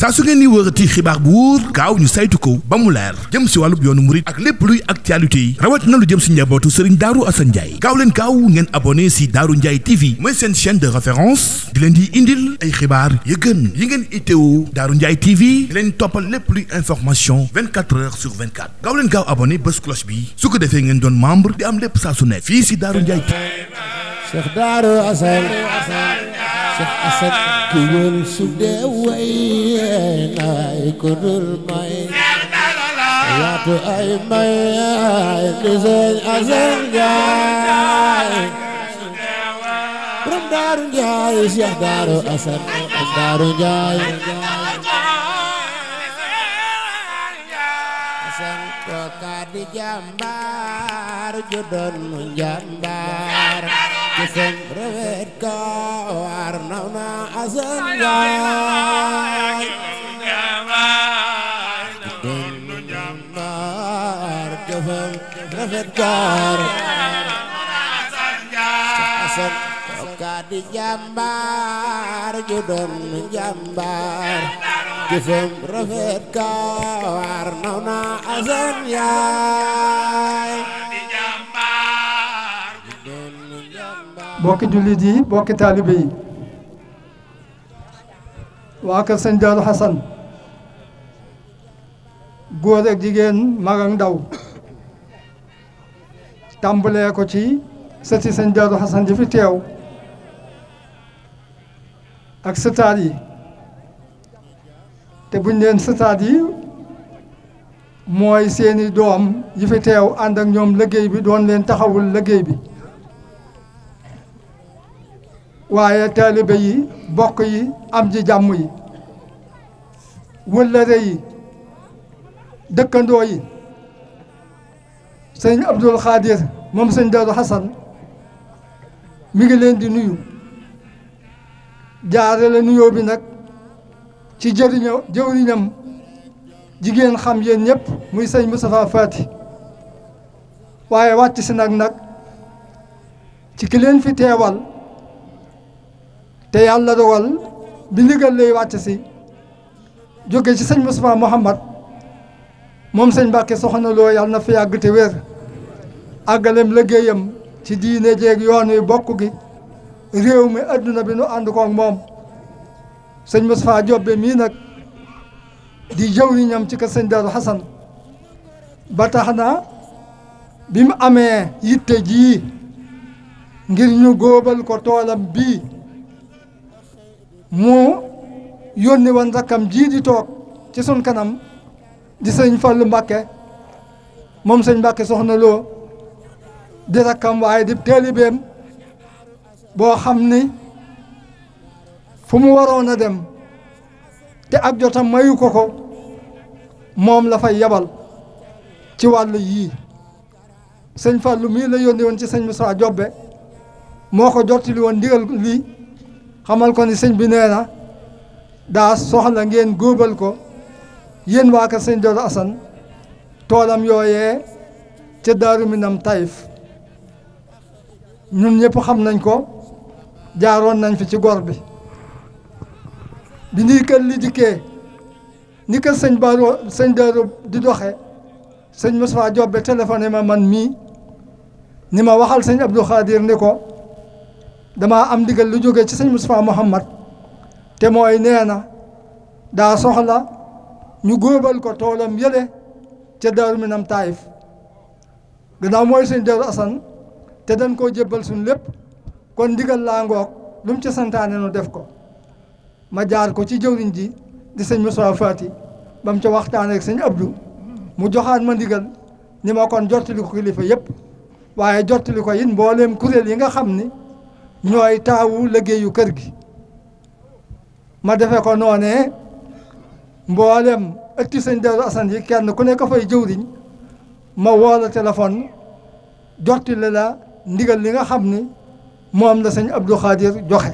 saa su ngeen ni wërati xibaar bu wóor gaaw ñu saytu ko ba mu leer jëm si wàllub yoonu murit ak lépp luy actualité yi rawat na lu jëm si njabootu Serigne Darou Assane Ndiaye gaaw leen gaaw ngeen abonné si Darou Ndiaye TV mooy seen chaîne de référence di leen di indil ay xibaar yu gën yi ngeen itteewu Darou Ndiaye TV di leen toppal lépp luy information 24 heures sur 24 gaaw leen gaaw abonné bés cloche bi su ko defee ngeen doon membre di am lépp saa su ne fii si Darou Ndiaye Cheikh Darou Assane Cheikh Assane ku wël su dee way naay ko dul may yaatu ay may di Sëñ Assane Ndiaye borom Darou Ndiaye Cheikh Darou Assane Darou Ndiaye Assane ko ka di jàmbaar ju doon mu jàmbaar jëfam rafet ka war naw na Assane Ndiaye doon mu jàmbaar jëfam rafet ka Assane ko ka di jàmbaar ju doon mu jàmbaar jëfam rafet ka war naw na Assane Ndiaye bokki jullit yi bokki taalibe yi waa kër sëñ Darou Assane góor ak jigéen mag ak ndaw tàmbalee ko ci sëti sëñ Darou Assane ji fi teew ak sëtaat yi te buñ leen sëtaat yi mooy seeni doom yi fi teew ànd ak ñoom liggéey bi doon leen taxawul liggéey bi waaye taalibe yi bokk yi am ji jàmm yi wëllëre yi dëkkandoo yi sëñ Abdul Xaadir moom sëñ Darou Assane mi ngi leen di nuyu jaarale nuyoo bi nag ci jëwriñam jigéen xam yéen ñëpp muy sëñ Moustapha Fati waaye wàcc si nag ci ki leen fi teewal te yàlla dogal bi ndigal lay wàcc si jóge ci sëñ Moustapha Mouhamad moom sëñ Mbàkke Soxna Lo yàlla na fi yàgg te wér àggalem liggéeyam ci diine jeeg yoon wi bokk gi réew mi adduna bi nu ànd ko ak moom sëñ Moustapha Jobbe mii nag di jëwriñam ci kër sëñ Darou Assane ba tax na bi mu amee yitte jii ngir ñu góobal ko toolam bii mu yónni woon rakkam jii di toog ci sun kanam di sëñ Fallu Mbàkke moom sëñ Mbàkke Soxna Lo di rakkam waaye di taalibeem boo xam ni fu mu waroon a dem te ak jotam mayu ko moom la fay yabal ci wàll yii sëñ Fallu mii la yónni woon ci sëñ Moussa Jobbe moo ko jottali woon ndigal lii xamal ko ni sëñ bi nee na daa soxla ngeen góobal ko yéen waa kër sëñ Darou Assane toolam yooyee ca Daaru Minam Taïf ñun ñëpp xam nañ ko jaaroon nañ fi ci gor bi ndi kër li dikkee ni kër sëñ Darou di doxe sëñ Moustapha Jobbe téléphoné ma man mii ni ma waxal sëñ Abdou Khadir ni ko damaa am ndigal lu jógee ci sëñ Moustapha Mouhamad te mooy nee na daa soxla ñu góobal ko toolam yële ca Daaru Minam Taïf gannaaw mooy sëñ Darou Assane te dañ koo jébbal suñ lépp kon ndigal laa ngoog lu mu ci santaane nu def ko ma jaar ko ci jëwriñ ji di sëñ Moustapha Fati ba mu ca waxtaanee ak sëñ Abdou mu joxaat ma ndigal ni ma kon jottali ko kilifa yëpp waaye jottali ko it mbooleem kuréel yi nga xam ni ñooy taawu liggéeyu kër gi ma defe ko noonee mboolem ëtti sëñ Darou Assane yi kenn ku nekk fay jëwriñ ma woo la téléphone jottali la ndigal li nga xam ni moom la sëñ Abdou Khadir joxe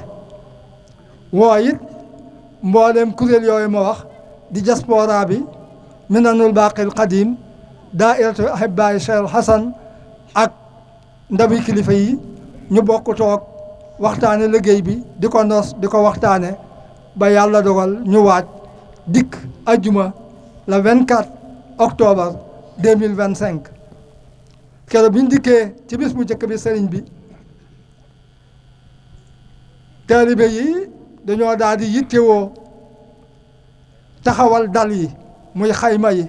woo it mboolem kuréel yooyu ma wax di diaspora bi Minanul Baqil Qadim daairatu Ahibbaay Cheikh Hassan ak ndawi kilifa yi ñu bokk toog waxtaane liggéey bi di ko nos di ko waxtaane ba yàlla dogal ñu waaj dikk ajjuma le 24 octobre 2025 keroog bi ñu dikkee ci bis bu njëkk bi sëriñ bi taalibe yi dañoo daal di yittewoo taxawal dal yi muy xayma yi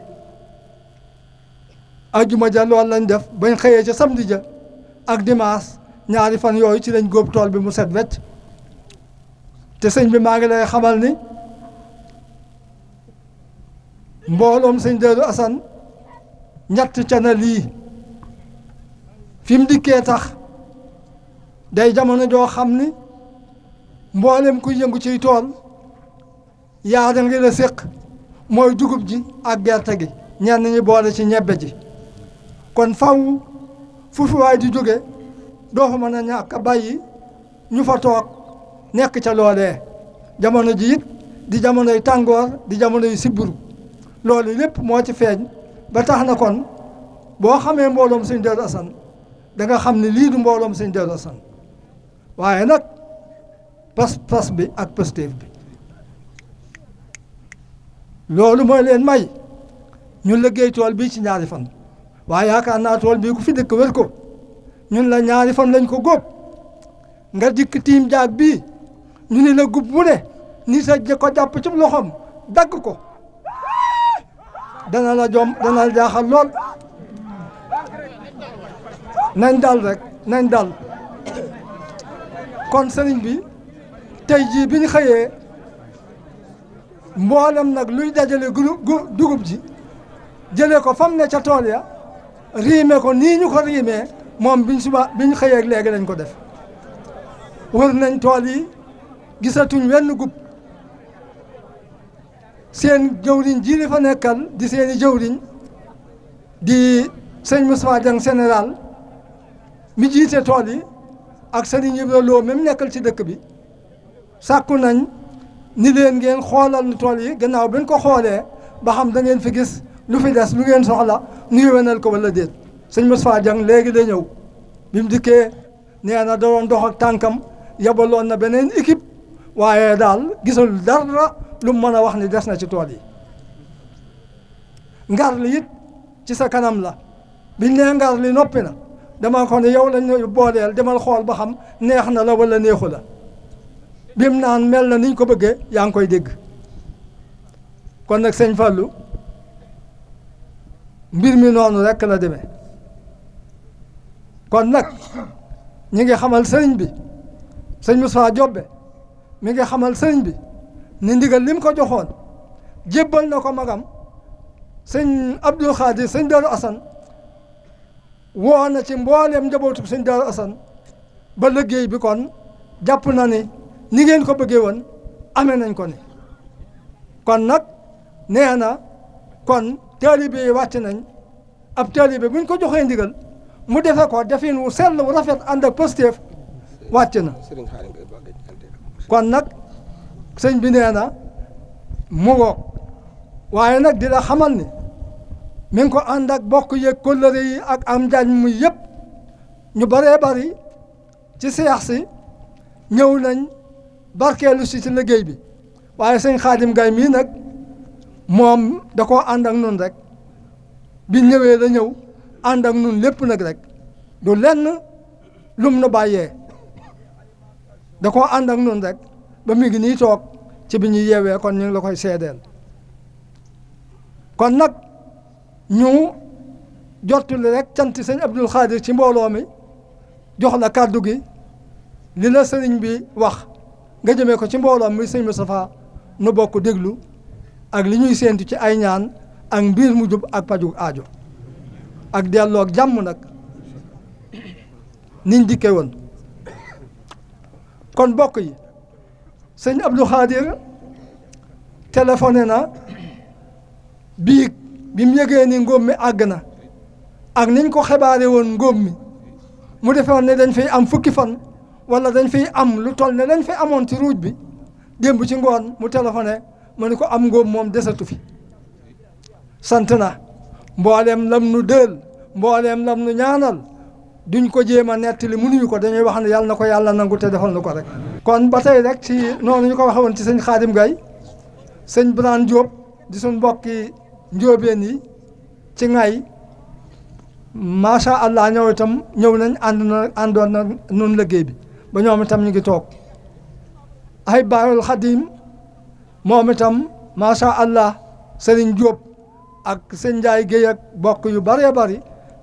ajjuma ja loolu lañ def bañ xëyee ca samedi ja ak dimanche ñaari fan yooyu ci lañ góob tool bi mu set wecc te sëñ bi maa ngi lay xamal ni mbooloom sëñ Darou Assane ñett ca na lii fi mu dikkee tax day jamono joo xam ni mboolem kuy yëngu ciy tool yaa da ngi la séq mooy dugub ji ak gerte gi ñenn ñi boole ci ñebbe ji kon faw fu fi waay di jóge doo fa mën a ñàkk a bàyyi ñu fa toog nekk ca loolee jamono ji it di jamonoy tàngoor di jamonoy sibburu loolu lépp moo ci feeñ ba tax na kon boo xamee mbooloom sëñ Darou Assane da nga xam ne lii du mbooloom sëñ Darou Assane waaye nag pas bi ak pëstéef bi loolu mooy leen may ñu liggéey tool bii ci ñaari fan waaye yaakaar naa tool bii ku fi dëkk wér ko ñun la ñaari fan lañ ko góob nga dikk tiim jaag bii ñu ni la gub mu ne ni sa ko jàpp ci loxoom dagg ko dana la jaaxal lool nañ dal rek nañ dal kon sëriñ bi tey jii bi ñu xëyee mboolem nag luy dajale dugub ji jëlee ko fam ne ca tool ya riime ko nii ñu ko riimee moom biñ xëyee léegi lañ ko def wër nañ tool yi gisatuñ wenn gub seen jëwriñ ji li fa nekkal di seeni jëwriñ di sëñ Moustapha Dieng général mi jiite tool yi ak sëriñ Ibra Lo mi nekkal ci dëkk bi sàkku nañ ni leen ngeen xoolal nu tool yi gannaaw bi ñu ko xoolee ba xam da ngeen fi gis lu fi des lu ngeen soxla nu yéwénal ko wala déet sëñ Moustapha Dieng léegi la ñëw bi mu dikkee nee na da doon dox ak tànkam yabaloon na beneen équipe waaye daal gisul dara lu mu mën a wax ni des na ci tool yi ngar li it ci sa kanam la biñ nee ngar li noppi na dama ko ne yow lañ booleel demal xool ba xam neex na la wala neexu la bim naan mel na niñ ko bëggee yaa ngi koy dégg kon nag sëñ Fallou mbir mi noonu rek la demee kon nag ñi ngi xamal sëriñ bi sëñ Moussa Diobbe mi ngi xamal sëriñ bi ni ndigal lim ko joxoon jébbal na ko magam sëñ Abdou Khadir sëñ Darou Assane woo na ci mbooleem njabootu sëñ Darou Assane ba liggéey bi kon jàpp na ni ngeen ko bëggee woon amee nañ ko ni kon nag nee na kon taalibe yi wàcc nañ ab taalibe buñ ko joxee ndigal mu defe ko defin wu sell wu rafet ànd ak positif wàcc na kon nag sëñ bi nee na mu ngoog waaye nag di la xamal ni mi ngi ko ànd ak bokk yeeg kóllëre yi ak am njaañ muy yëpp ñu baree bari ci seex si ñëw nañ barkeelu si ci liggéey bi waaye sëñ Xaadim Gay mii nag moom da koo ànd ak nun rek bi ñëwee la ñëw ànd ak nun lépp nag rek du lenn lum nu bàyyee da koo ànd ak nun rek ba mi ngi nii toog ci bi ñuy yeewee kon ñu ngi la koy seedeel kon nag ñu jottali rek cant sëñ Abdul Xaadir ci mbooloo mi jox la kàddu gi li la sëriñ bi wax nga jëmee ko ci mbooloo mi sëñ Moustapha nu bokk déglu ak li ñuy séentu ci ay ñaan ak mbir mu jub ak paju aajo ak delloog jàmm nag niñ dikke woon kon bokk yi sëñ Abdou Khadir téléphoné na biig bi mu yëgee ni ngóob mi àgg na ak niñ ko xebaare woon ngóob mi mu defoon ne dañ fay am fukki fan wala dañ fay am lu toll ne dañ fay amoon ci ruuj bi démb ci ngoon mu téléphoné ma ni ko am ngóob moom desatu fi sant na mbooleem lam nu dël mbooleem lam nu ñaanal duñ ko jéem a nettali mënuñu ko dañuy wax ne yàlla na ko yàlla nangu te defal na ko rek kon ba tey rek ci noonu ñu ko waxe woon ci sëñ Xaadim Gay sëñ Birane Diop di suñ mbokki njóobeen yi ci ngay macha allah ñëw itam ñëw nañ àndoon na nun liggéey bi ba ñoom itam ñu ngi toog ay Baayul Xadim moom itam macha allah Serigne Diop ak sëñ Ndiaye Guèye ak bokk yu bëree bëri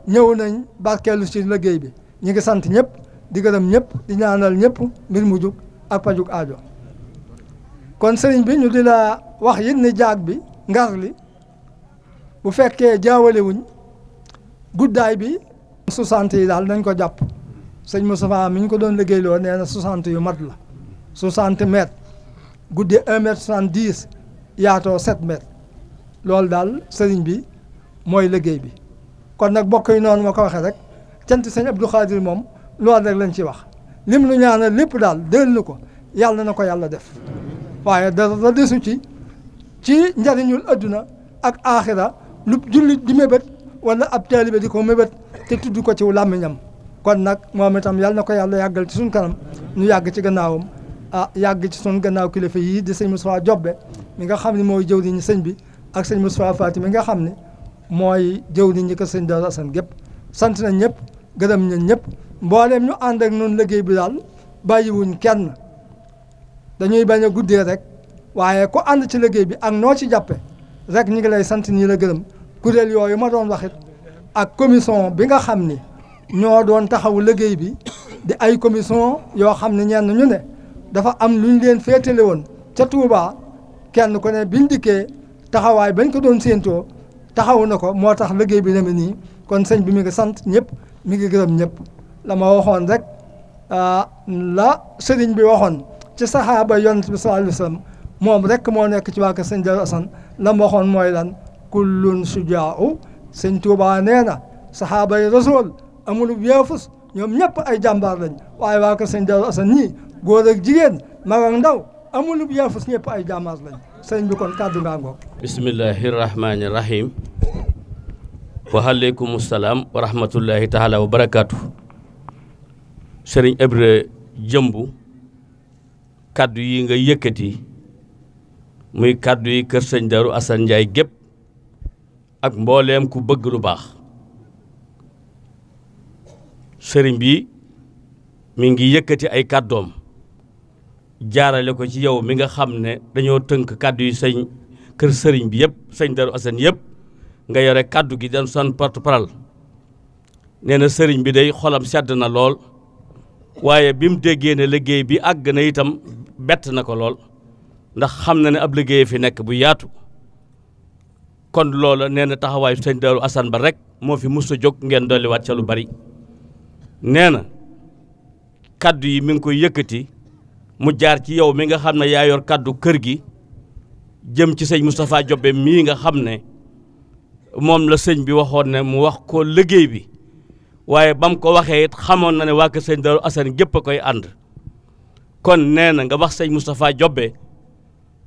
ñëw nañ barkeelu ci liggéey bi ñu ngi sant ñëpp di gërëm ñëpp di ñaanal ñëpp mbir mu jug ak pajuk aajo kon sëriñ bi ñu di la wax yit ni jaag bi ngar li bu fekkee jaawale wuñ guddaay bi 60 yi daal nañ ko jàpp sëñ Moustapha mi ñu ko doon liggéeyloo nee na 60 yu mat la 60 mètres guddi 1 mètre 70 yaatoo 7 mètres loolu daal sëriñ bi mooy liggéey bi kon nag bokk yi noonu ma ko waxee rek cant sëñ Abdou Khadir moom loolu rek lañ ci wax lim nu ñaanal lépp daal déel na ko yàlla na ko yàlla def waaye dara desu ci njariñul adduna ak aaxira lu jullit di mébét wala ab taalibe di ko mébét te tudd ko ci làmmiñam kon nag moom itam yàlla na ko yàlla yàggal ci suñ kanam ñu yàgg ci gannaawam yàgg ci suñ gannaaw kilifa yii di sëñ Moustapha Jobbe mi nga xam ne mooy jëwriñu sëñ bi ak sëñ Moustapha Fati mi nga xam ne mooy jëwriñu ko sëñ Darou Assane gépp sant nañ ñëpp gërëm nañ ñëpp mbooleem ñu ànd ak noonu liggéey bi daal bàyyiwuñ kenn dañuy bañ a guddee rek waaye ku ànd ci liggéey bi ak noo ci jàppe rek ñu ngi lay sant nii la gërëm kuréel yooyu ma doon waxit ak commission bi nga xam ni ñoo doon taxawu liggéey bi di ay commission yoo xam ne ñenn ñu ne dafa am lu ñu leen féetale woon ca Touba kenn ku ne biñ dikkee taxawaay bañ ko doon séentoo taxawu na ko moo tax liggéey bi demee nii kon sëñ bi mi ngi sant ñëpp mi ngi gërëm ñëpp la ma waxoon rek la sëriñ bi waxoon ci saxaaba yonent bi sallallahu alayhi wa sallam moom rek moo nekk ci waa kër sëñ Darou Assane la ma waxoon mooy lan kullun sujaa'u sëñ Tuubaa nee na saxaaba yi rasul amul yeefus ñoom ñëpp ay jàmbaar lañ waaye waa kër sëñ Darou Assane ñii góor ak jigéen mag ak ndaw amul yeefus ñëpp ay jàmbaar lañ sëñ bi kon kàddu ngaa ngoog bismillahi rahmaani rahim wa aleykum salaam wa rahmatullahi taala wa barakaatu sëriñ Ibra Jëmbu kaddu yi nga yëkkati muy kaddu yi kër sëñ Darou Assane Ndiaye gépp ak mbooleem ku bëgg lu baax sëriñ bi mi ngi yëkkati ay kàddoom jaarale ko ci yow mi nga xam ne dañoo tënk kaddu yi sëñ kër sëriñ bi yëpp sëñ Darou Assane yëpp nga yore kaddu gi dan son porte-parole nee na sëriñ bi day xolam sedd na lool waaye bi mu déggee ne liggéey bi àgg na itam bett na ko lool ndax xam na ne ab liggéey fi nekk bu yaatu kon loola nee na taxawaayu sëñ Darou Assane ba rek moo fi mus a jóg ngeen dolliwaat ca lu bari nee na kaddu yi mi ngi koy yëkkati mu jaar ci yow mi nga xam ne yaa yor kaddu kër gi jëm ci sëñ Moustapha Jobbe mii nga xam ne moom la sëñ bi waxoon ne mu wax ko liggéey bi waaye ba mu ko waxee it xamoon na ne waa kër sëñ Darou Assane gépp a koy ànd kon nee na nga wax sëñ Moustapha Jobbe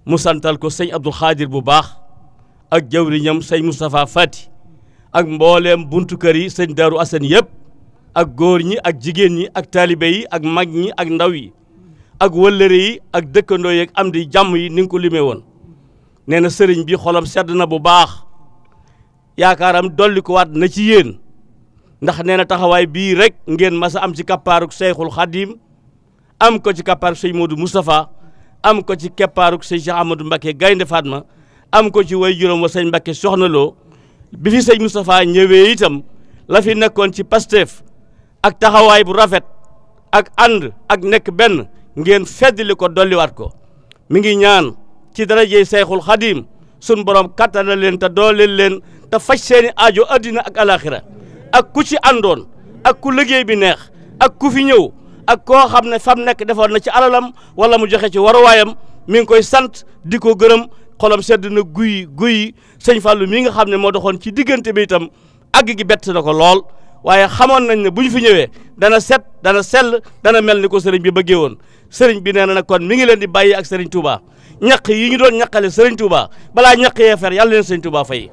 mu santal ko sëñ Abdou Khadir bu baax ak jawriñam sëñ Moustapha Fati ak mbooleem buntu kër yi sëñ Darou Assane yëpp ak góor ñi ak jigéen ñi ak taalibe yi ak mag ñi ak ndaw yi ak wëllëre yi ak dëkkandoo yi ak am di jàmm yi ni nga ko limee woon nee na sëriñ bi xolam sedd na bu baax yaakaaram dolli ko waat na ci yéen ndax nee na taxawaay bii rek ngeen mas a am ci kappaaruk Seyxul Xadim am ko ci kappaaruk sëñ Modou Moustapha am ko ci keppaaruk sëñ Cheikh Amadou Mbacké Gaynde Fatma am ko ci way juróom wa sëñ Mbacké Soxna Lo bi fi sëñ Moustapha ñëwee itam la fi nekkoon ci Pastef ak taxawaay bu rafet ak ànd ak nekk benn ngeen feddli ko dolliwaat ko mi ngi ñaan ci darajey Seyxul Xadim sun borom kattanal leen te dooleel leen te faj seeni aajo addina ak alaxira ak ku ci àndoon ak ku liggéey bi neex ak ku fi ñëw ak koo xam ne fam nekk defoon na ci alalam wala mu joxe ci waruwaayam mi ngi koy sant di ko gërëm xolam sedd na guy sëñ Fallou mi nga xam ne moo doxoon ci diggante bi itam àgg gi bett na ko lool waaye xamoon nañ ne bu ñu fi ñëwee dana set dana sell dana mel ni ko sëriñ bi bëggee woon sëriñ bi nee na nag kon mi ngi leen di bàyyi ak sëriñ Touba ñaq yi ñu doon ñaqale sëriñ Touba balaa ñaq yee fer yàlla leen sëriñ Touba fay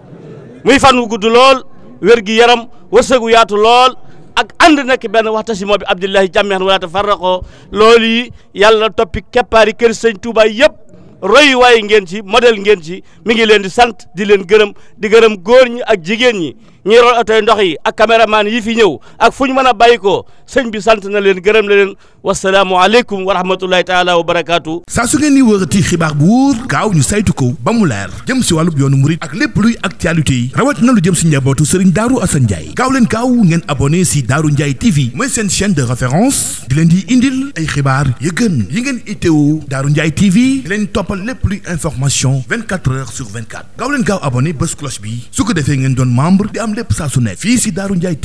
muy fan wu gudd lool wér gi yaram wërsëgu yaatu lool ak ànd nekk benn waxtasimoo bi abdillahi jàmmeexan wala tafarraqoo loolu yi yàlla toppi keppaari kër sëñ Touba yëpp royuwaay ngeen ci modèle ngeen ci mi ngi leen di sant di leen gërëm di gërëm góor ñi ak jigéen ñi ñi rool otoy ndox yi ak caméraman yi fi ñëw ak fu ñu mën a bàyyi ko sëñ bi sant na leen gërëm na leen wasalaamu aleykum wa rahmatullahi taala wa barakaatu. saa su ngeen ni wërati xibaar bu wóor gaaw ñu saytu ko ba mu leer jëm si wàllub yoonu murit ak lépp luy actualité yi rawat na lu jëm si njabootu Serigne Darou Assane Ndiaye gaaw leen gaaw ngeen abonné si Darou Ndiaye TV mooy seen chaîne de référence di leen di indil ay xibaar yu gën yi ngeen itteewu Darou Ndiaye TV di leen toppal lépp luy information 24 heures sur 24 gaaw leen gaaw abonné bés cloche bi su ko defee ngeen doon membre di am lépp saa su ne fii si Darou Ndiaye